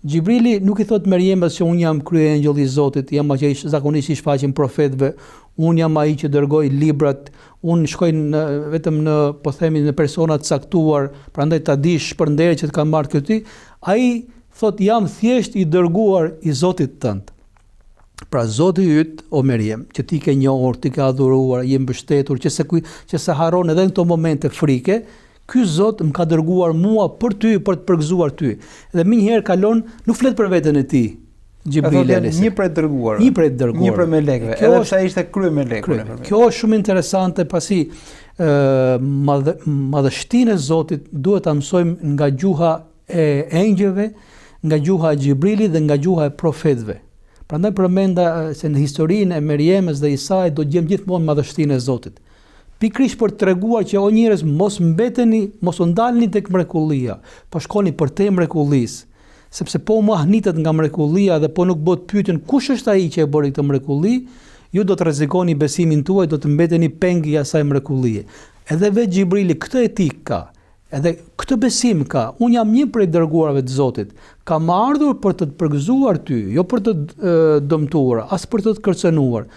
Xhibrili nuk i thotë Merjemes që unë jam kryeëngjëlli i Zotit, jam ai që zakonisht i shfaqen profetëve, unë jam ai që dërgoj librat, unë shkoj në, vetëm në, po themi, në persona të caktuar, prandaj ta dish për nderin që të kam marrë këtë. Ai thotë jam thjesht i dërguar i Zotit tënd. Pra Zoti yt, o Merjem, që ti ke njohur, ti ke adhuruar, je mbështetur, që s'e që s'e harron edhe në këto momente frike, ky Zot më ka dërguar mua për ty, për të përgëzuar ty. Dhe menjëherë kalon, nuk flet për veten e tij. Xhibrili alayhis. Një prej dërguarve. Një prej dërguarve. Një prej melekëve, edhe pse ai ishte kryemeleku. Krye. Kjo është shumë interesante pasi ë madh, madhështinë e Zotit duhet ta mësojmë nga gjuha e engjëjve, nga gjuha e Xhibrilit dhe nga gjuha e profetëve. Prandaj përmenda se në historinë e Merjemes dhe Isait do të gjejmë gjithmonë madhështinë e Zotit. Pikërisht për të treguar që o njerëz mos mbeteni, mos u ndalni tek mrekullia, po shkoni përtej mrekullisë. Sepse po u mahnitët nga mrekullia dhe po nuk bëtë pyetjen kush është ai që e bëri këtë mrekulli, ju do të rrezikoni besimin tuaj, do të mbeteni peng i asaj mrekullie. Edhe vetë Xhibrili këtë etikë ka. Edhe këtë besim ka, unë jam një prej dërguarve të Zotit, kam ardhur për të të përgëzuar ty, jo për të të dëmtuar, as për të të kërcënuar.